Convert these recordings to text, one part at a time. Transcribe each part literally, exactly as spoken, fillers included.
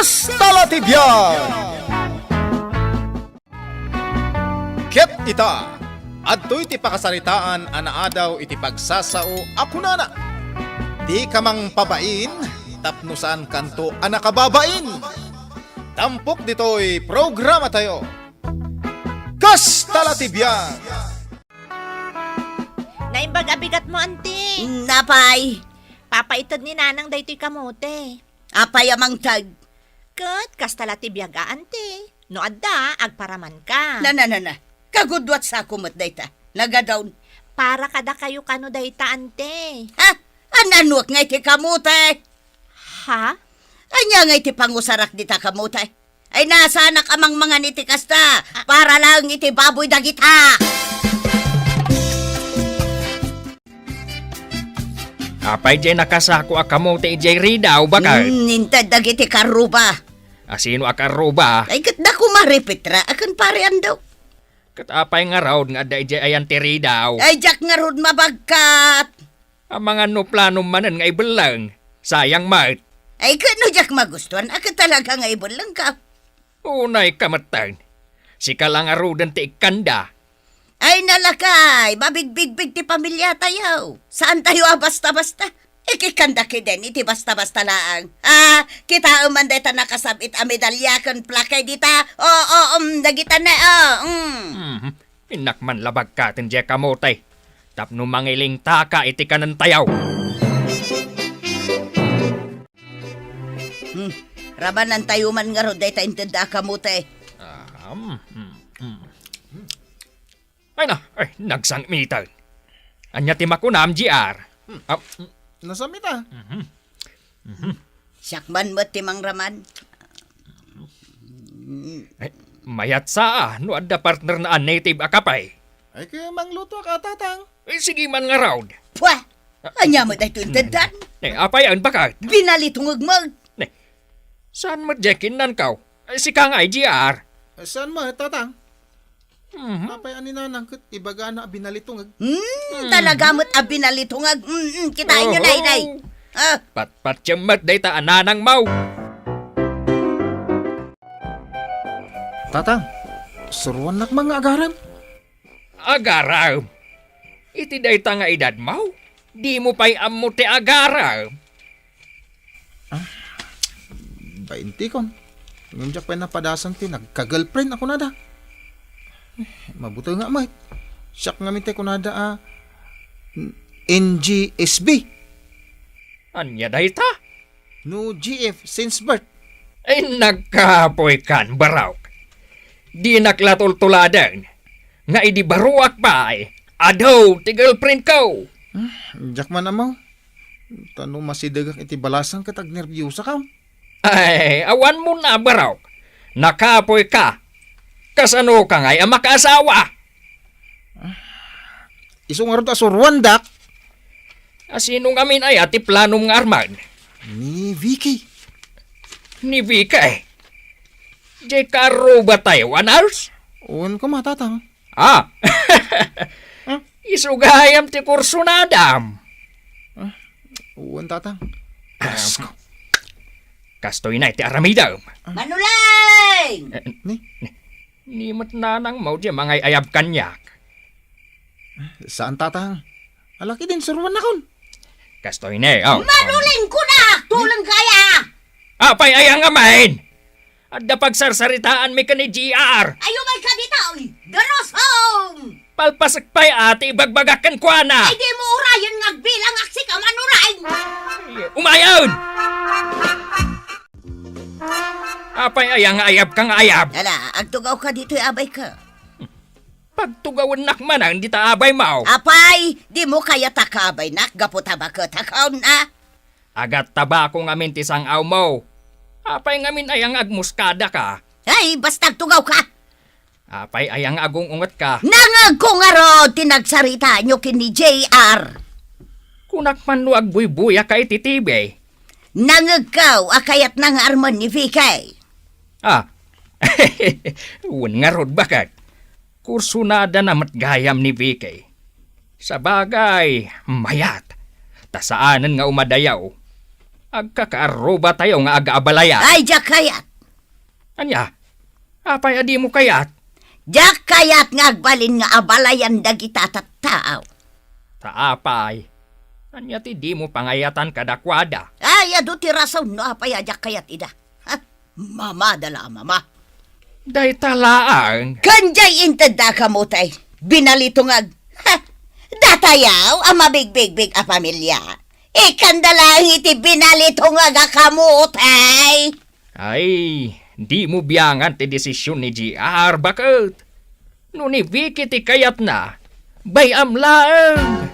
Kasta la ti biag! Ket ita, adtoy ti pakasaritaan a naadaw iti pagsasao a kunana, "Dika mangpabain tapno saankanto a nakababain." Tampok ditoy programatayo, Kasta la ti biag! Naimbag a bigatmo, anti. Napay? Papaited ni Nanang daytoy kamote. Apay a mangted? Ket kasta la ti biag a, anti. No adda, agparamanka. Na, na, na, na. Kagudua ti sako met dayta. Nagadon. Para kadakayo kano dayta, anti. Ha? Ananuek nga iti kamote? Ha? Ania nga iti pangusarak dita kamote? Ay, nasanak a mangmangan iti kasta, para laeng iti baboy dagita. Apay diay nakasako a kamote idiay ridaw, baket? Hmm, inted dagiti karruba. A sino a karruba? Ay, ket da koma ni Petra, a ken Pare Ando. Ket apay ngarud nga adda idiay ayan ti ridaw? Ay, diak ngarud mabagkat. Amangan no planom manen nga ibelleng. Sayang met. Ay, ket no diak magustuan, a ket talaga nga ibellengka. Unayka metten. Sika la ngaruden ti ikkanda. Ay, nalakay, mabigbigbig ti pamiliatayo. Saantayo a basta-basta. Ikikanda kiden iti basta-basta laeng. Ah, kitaem man dayta nakasab-it a medalya ken plakay dita. Oo, um, dagita ne, oh, mm. Mhm. Innak man la bagkaten diay kamote tapno mangilingtaka iti kanentayo. Hmm, rabanantayo man ngarud dayta intedda a kamote. Ahem, hmm, hmm. Ay na, ay, nagsangmiten. Ania ti makunam, G R? Hmm. Ah, hmm. Nasamita. Mhm. Mhm. Siak man met ti mangraman. Ay, mayat sa, ah, no adda partner na a native a kape. Ay, kaya mangluto ka, tatang. Eh, sige man ngarud. Pwa! Ania met daytoy inteddan? Eh, apay, ang baket? Binalitungeg met. Ne, saan met diay kinnankaw? Eh, sika nga, G R. Eh, saan met, tatang? Mhm. Apay a ni Nanang ket ibagana a binalitungeg. Hmm, hmm. Talaga met a binalitungeg. Hmm, hmm, kitaenyo, oo, nay, nay. Ah. Patpatiem met dayta a nanangmo. Tatang, suruannak man nga agarem. Agarem? Iti dayta nga edadmo, dimo pay ammo ti agarem? Ah, baintikon. Ngem diak pay napadasan ti nagka-girlfriend a kunada. Eh, mabutengak met. Siak ngamin ti kunada a N G S B. Ania dayta? No G F since birth. Ay, nagkapoy kan, barok. Dinak la tultuladen nga idi baruak pay, adu ti girlfriendko. Ah, diak man ammo. Ta no masidegak iti balasang ket agnerbiosakon. Ay, awan mo na, barok. Nakapoy ka. Kasano ka ngay a makaasawa? Isu ngarud a suruandak. A sino ngamin aya ti planom nga arman? Ni Vicky. Ni Vicky? Diay karruba tayo, a nurse? Wen koma, tatang. Ah! Hmm? Isu gayam ti kursunadam. Ah, wen, tatang. Asko. Kastoy na iti aramidam. Manuleng! Eh, ni? Ni met nanangmo diay mangay-ayab kaniak. Saan, tatang. Alaki din suruannakon. Kastoy ne, oh. Manuleng ko na! Tuleng kaya! Apay aya ngamin? Adda pagsarsaritaanmi ken ni G R. Ay, umay ka ditoy! Darusong! Palpasek pay a ti ibagbagak kenkuana. Ay, di mo urayen nga agbilang aksika manuleng! Ay, umayon! Apay aya nga ayab ka nga ayab? Ala, agtugaw ka ditoy abay ka. Pagtugawennak manen dita abay mo. Apay, di mo kayat a kaabaynak gapu ta baket a kaon na? Agat tabako ngamin ti sang-aw mo. Apay ngamin aya nga agmuskada ka? Ay, basta agtugaw ka! Apay aya nga agung-unget ka? Nangegko ngarud ti nagsaritaanyo ken ni J R. Kunak man no agbuybuya ka iti T V. Nangegko a kayatna nga armen ni Vicky. Ah, wen ngarud, baket. Kursunada na met gayam ni Vicky. Sabagay, mayat, ta saanen nga umadayaw. Agkakaarrubatayo nga agaabalayan. Ay, diak kayat. Ania? Apay a dimo kayat? Diak kayat nga agbalin nga abalayan dagita tattao. Ta apay? Ania ti dimo pangayatan kadakuada? Ay, adu ti rason no apay a diak kayat ida. Ha? Mamada la a mama. Dayta laeng. Ken diay intedda a kamutay, binalitungag. Ha? Datayaw a mabigbigbig a pamilia. Ikkanda laeng iti binalitungag a kamutay. Ay, dimo biangan ti desisyon ni J R, baket. No ni Vicky ti kayatna, bay-am laeng.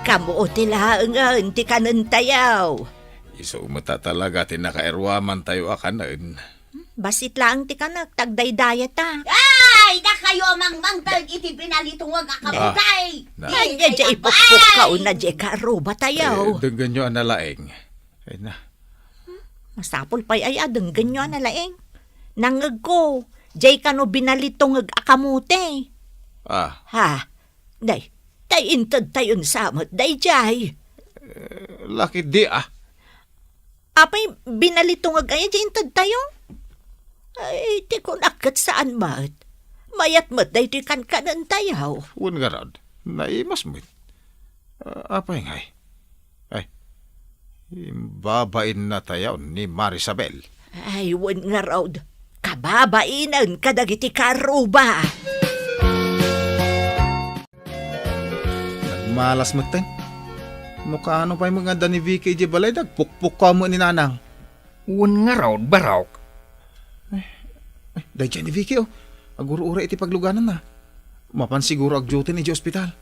Kamuti laengen ti kanentayo. Isu met a talaga ti nakairwamantayo a kanen. Bassit laeng ti kanek, ta agdaydayata. Ay, dakayo a mangmangted iti binalitungag a kamutay. Na. Ay, ay, ay, ay, ay, pukpukkaw na diay kaarrubatayo. Eh, denggenyo a nalaing. Ay na. Masapul pay aya a denggenyo a nalaing. Nangngegko, diay kano binalitungag a kamote. Ah. Ha? Day, tay intedtayon sa met daydiay. Eh, lakit di, ah. Apay, binalitungag aya diay intedtayo? Ay, ti kunak ket saan met. Mayat met daytoy kankanentayo. Wen ngarud, naimas met. Ah, apay ngay? Ay, imbabain na tayo ni Marisabel. Ay, wen ngarud, kababainen kadagiti kaarruba. Nagmalas metten. No kaano pay met nga adda ni Vicky idiay balay, dagpukpukkaw met ni Nanang. Wen ngarud, Barok. Eh, eh, daydiay ni Vicky, oh. Agur-uray iti paglugananna. Mapan siguro agdiutin idiay ospital.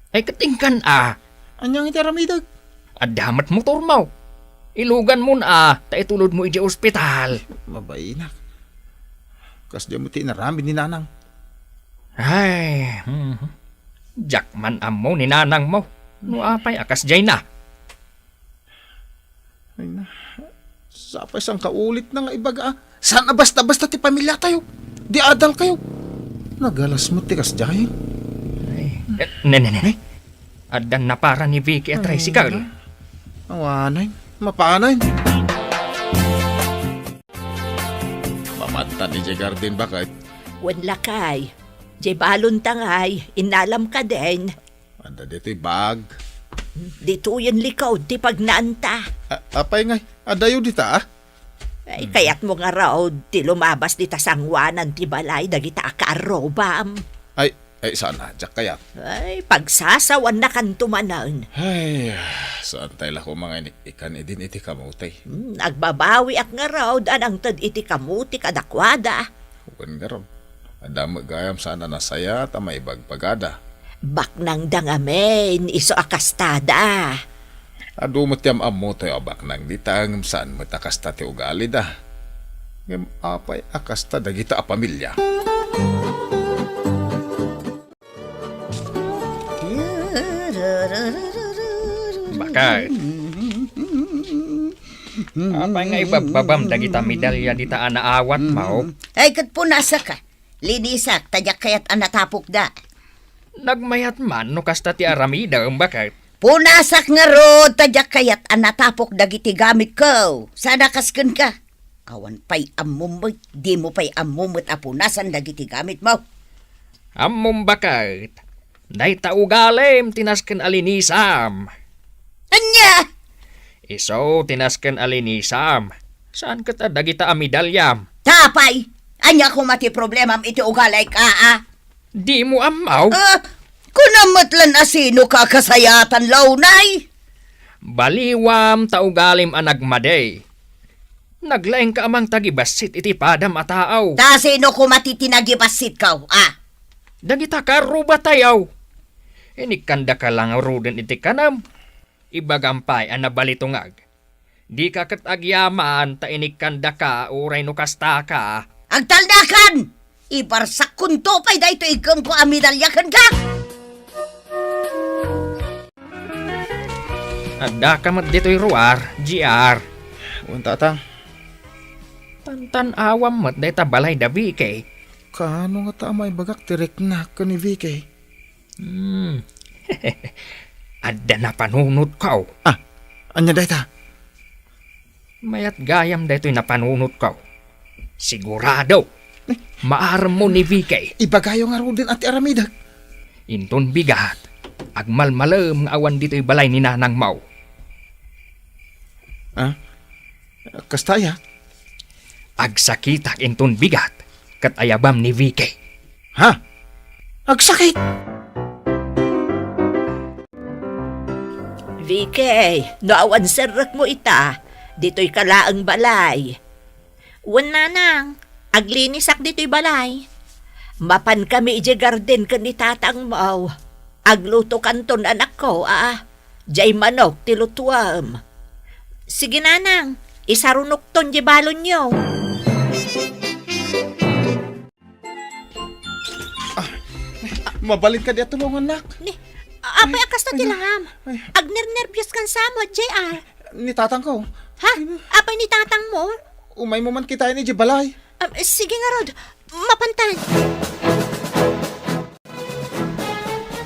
Ay, ket inkan a. Ania ngay ti aramidek? Adda met motormo. Iluganmon a, ta itulodmo idiay ospital. Mabainak. Kasdiay met ti inaramid ni Nanang. Ay, hmm. Diak man ammo ni Nanangmo. No apay a kasdiay na. Ay na, sapay saan ka ulit na nga ibaga, ah. Saan a basta-basta ti pamilya tayo? Di adal kayo. Nagalas mo ti kasdiay. Ay, eh, ne, ne, ne, ne. Eh? Addan napara ni Vicky a tricycle. Awanan, mapanan. Mamattan idiay garden, baket? Wen lakay. Diay balon ta ngay, innalam ka den. Adda ditoy bag. Ditoyen likod ti pagnaanta. A-, apay ngay, adayo dita, ah? Ay, kayatmo ngarud ti lumabas dita sangoanan ti balay dagita a kaarrubam. Ay, ay, saan a, diak kayat. Ay, pagsasawannakanto manen. Ay, saan tayo la koma nga inik-ikan idin iti kamote? Hmm, agbabawiak ngarud a nangted iti kamote kadakuada. Wen ngarud. Adda met gayam saan a nasaya ta maibagbagada. Baknangda ngamin, isu a kastada. Adu met ti am-ammo tayo a baknang dita, ngem saan met a kasta ti ugalida. Ngem apay a kasta dagita a pamilya? Baket. Apay nga ibabbabam dagita medalya dita a naawatmo? Ay, ket punasaka. Linisak, ta diak kayat a natapokda. Nagmayat man no kasta ti aramidem, baket? Punasak ngarud, ta diak kayat a natapok dagiti gamitko. Saan a kas kenka. Awan pay ammom met, dimo pay ammo met a punasan dagiti gamitmo. Ammom, baket. Dayta ugalim ti nasken a linisam. Ania? Isu ti nasken a linisam. Saan ket a dagita a medalyam? Ta apay? Ania koma ti problemam iti ugaliko, a? Dimo ammo? Ah, kunam met lan a sinoka a kasayatan, Launay? Baliwam ta ugalim a nagmadi. Naglaingka a mangtagibassit iti padam a tao. Ta sino koma ti tinagibassitko, a? Dagita kaarrubatayo. Inikkandaka la ngaruden iti kanam. Ibagam pay a nabalitungag. Dika ket agyaman ta inikkandaka uray no kastaka. Agtalnakan! Ibarsakkonto pay daytoy iggemko a medalya kenka! Addaka met ditoy ruar, G R. Wen, Tatang. Tantan-awam met dayta balay da Vicky. Kaano ngata a maibagak ti riknak ken ni Vicky? Hmm. adda napanunotko. Ah, ania dayta? Mayat gayam daytoy napanunotko. Sigurado, maaremmo ni Vicky. Ibagayo ngaruden ti aramidek. Inton bigat, agmalmalem nga awan ditoy balay ni nanangmo. Ah? Kasta aya? Agsakitak inton bigat, ket ayabam ni Vicky. Ha? Agsakit? Vicky, no awan serrekmo ita, ditoy ka laeng balay. Wen, nanang, aglinisak ditoy balay. Mapan kami idiay garden ken ni tatangmo. Agluto kanton, anakko, a. Diay manok ti lutuem. Sige, nanang, isarunokton diay balonyo. Ah, mabalin kadi a tulongannak? Ni, apay a kasta ti langam? Ay. Agnernerbios kan sa met, J R. Ni tatangko. Ha? Apay ni tatangmo? Umaymo man kitaen idiay balay. Ah, sige ngarud, mapantan.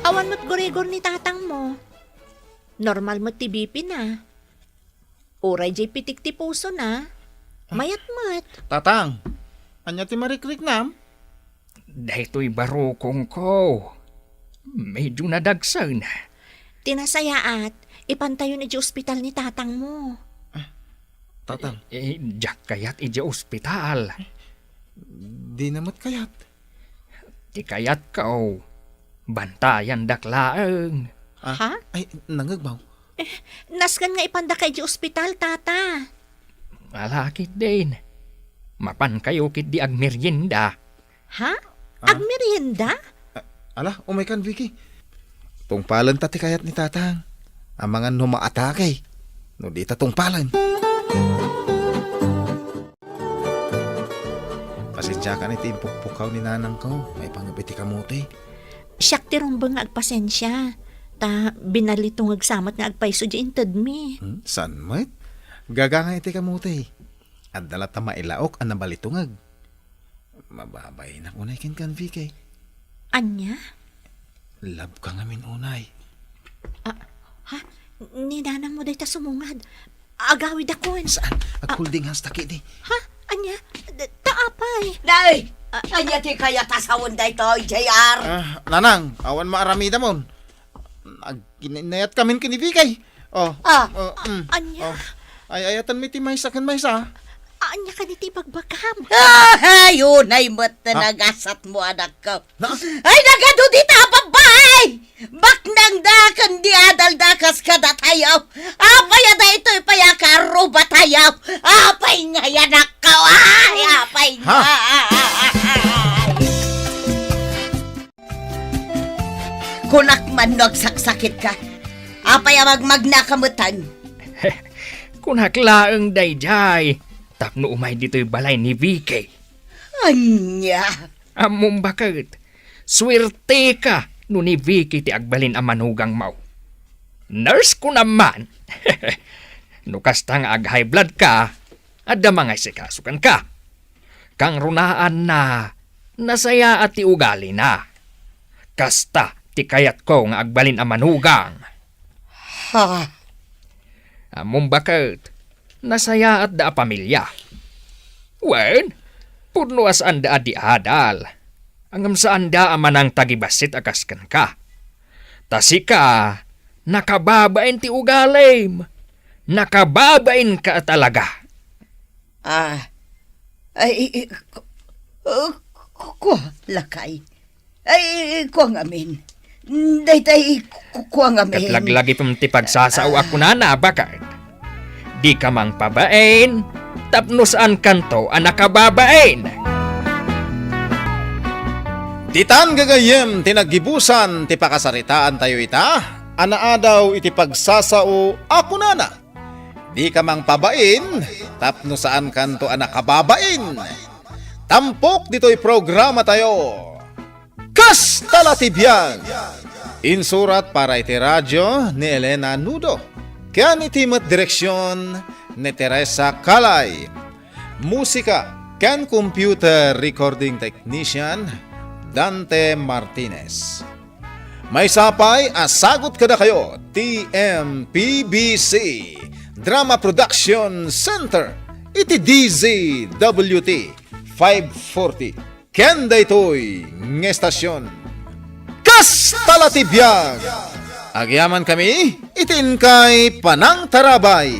Awan met gurigor ni tatangmo. Normal met ti B P na. Uray diay pitik ti pusona. Mayat met. Tatang, ania ti marikriknam? Daytoy barukongko. Medyo nadagsen. Ti nasayaat, ipantayon idiay ospital ni tatangmo. Tatang. Eh, diak kayat idiay ospital. Dina met kayat. Ti kayatko, bantayandak laeng. Ah, ha? Ay, nangegbaw. Eh, nasken nga ipandaka idiay ospital, tata. Ala ketdin. Mapankayo ketdi agmerienda. Ha? Ah? Agmerienda? A-, ala, umaykan, Vicky. Tungpalenta ti kayat ni tatang. Amangan no maatake. No dita tungpalen. Pasensiakan iti impukpukaw ni nanangko, maipanggep iti kamote. Siak ti rumbeng nga agpasensia, ta binalitungeg sa met nga agpayso diay intedmi. Hmm, saan met? Gaganga iti kamote. Adda latta mailaok a nabalitungeg. Mababainak unay kenkan, Vicky. Ania? Love ka ngamin unay. Ah, ha? Ni nanangmo dayta sumungad. Agawidakon. Saan? Ah. Agholding hands ta ketdi. Ha? Ania? D-, ta apay? Nay! Ah. Ania ti kayat a sawen daytoy, J R? Ah, nanang, awan maaramidamon. Agkinayatkamin ken ni Vicky. Oh. Ah. Oh, mm. Ania? Oh. Ay-ayatenmi ti maysa ken maysa. Ania kadi ti ibagbagam? Ay, unay met ti nagasatmo, anakko. Na? Ay, nagadu dita a babbai! Baknangda ken di adalda kas kadatayo. Apay a daytoy pay a karrubatayo? Apay ngay, anakko? Ay, apay ngay? Ha? Kunak man no agsaksakitka. Apay a magmagnaka metten? Kunak laeng daydiay tapno umay ditoy balay ni Vicky. Ania? Ammom baket, suerteka no ni Vicky ti agbalin a manugangmo. Nurse ko naman. No kasta nga ag-high blood ka, adda mangaisikaso kenka. Kangrunaanna, nasayaat ti ugalina. Kasta ti kayatko nga agbalin a manugang. Ha? Ammom baket, nasayaatda a pamilia. Wen, pudno a saanda a di adal. Ngem saanda a manangtagibassit a kas kenka. Ta sika, nakababain ti ugalim. Nakababainka a talaga. Ah, ay, i-, i-, ku-, uh, ku-, kua, lakay. Ay, kua ngamin. Daytay, ku-, kua ngamin. Ket laglagipem ti pagsasao a kunana, baket. Dika mangpabain, tapno saankanto a nakababain. Ditan gagayyem ti naggibusan ti pakasaritaantayo ita, a naadaw iti pagsasao a kunana. Dika mangpabain, tapno saankanto a nakababain. Tampok ditoy programatayo. Kasta la ti biag! Insurat para iti radio ni Elena Nudo. Ken iti met direksion ni Teresa Calay. Musika ken computer recording technician, Dante Martinez. Maysa pay a sagut kadakayo ti M P B C Drama Production Center iti D Z W T five forty. Ken daytoy nga estasyon, kasta la ti biag. Agyamankami iti inkay panangtarabay.